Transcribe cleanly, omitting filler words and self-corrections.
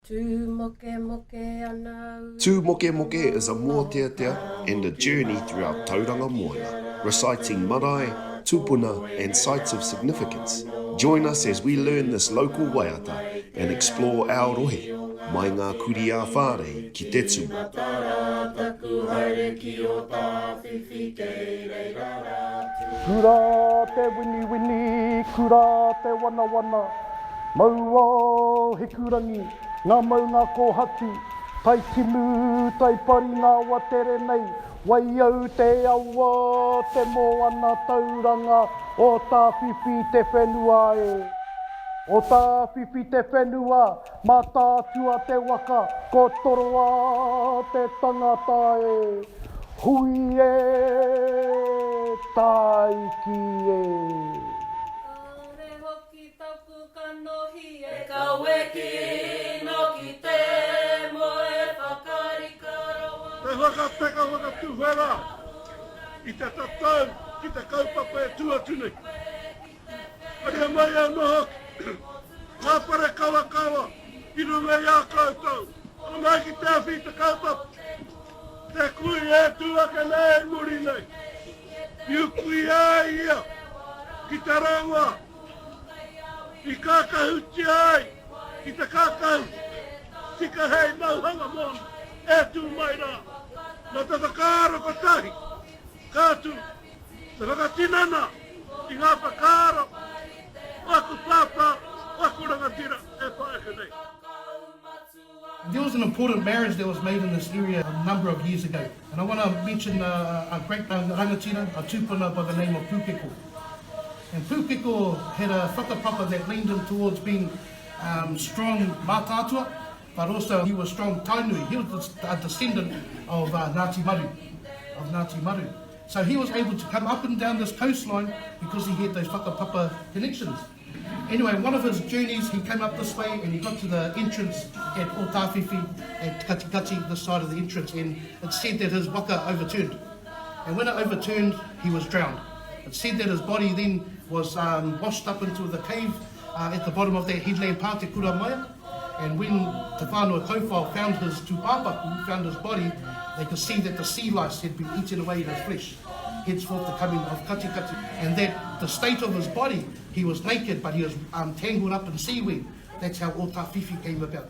Tū Mokemoke is a mōteatea and a journey throughout Tauranga Moana, reciting marae, tupuna and sites of significance. Join us as we learn this local waiata and explore our rohe, mai ngā kurī ā-whārei ki te tumu. Kura te winiwini, kura te wanawana. Mau o Hikurangi, ngā maunga kōhatu, tai timu, tai pari ngā wa tere nei, Waiau te awa, te moana tauranga, o Tāwhiwhi te whenua e. O Tāwhiwhi te whenua, Mātaatua te waka, ko Toroa te tangata e. Hui e, tāiki e. Kāore hoki taku kanohi e kawe kino ki te moe whakarika rawa. Te whakateka whakatuwhera i te tatau ki te kaupapa e tū atu nei. Haria mai anō hoki ngā whare kawakawa ki runga i a koutou, homai ki te awhi i te kaupapa, te kui e tū ake nei i muri nei. I ukui ai ia ki te rongoa, i kākahutia ai ki te kākahu tika hei mauhanga mōna e tū mai rā. Nā te whakaaro kotahi, ka tū te whakatinana i ngā whakaaro o aku pāpā, o aku rangatira e pā ake nei. There was an important marriage that was made in this area a number of years ago and I want to mention a great rangatira, a tupuna by the name of Pukeko. And Pukeko had a whakapapa that leaned him towards being um, strong mātātua, but also he was strong Tainui. He was a descendant of uh, Ngāti Maru, of Ngāti Maru. So he was able to come up and down this coastline because he had those whakapapa connections. Anyway, one of his journeys, he came up this way and he got to the entrance at Otawhiwhi, at Katikati, this side of the entrance, and it said that his waka overturned. And when it overturned, he was drowned. It said that his body then was um, washed up into the cave uh, at the bottom of that headland pā, Te Kura Maia. And when Te Whānau Kowhao found his tūpāpaku, found his body, they could see that the sea lice had been eaten away in his flesh. Henceforth the coming of Katikati. And that the state of his body, he was naked, but he was um, tangled up in seaweed. That's how Otawhiwhi came about.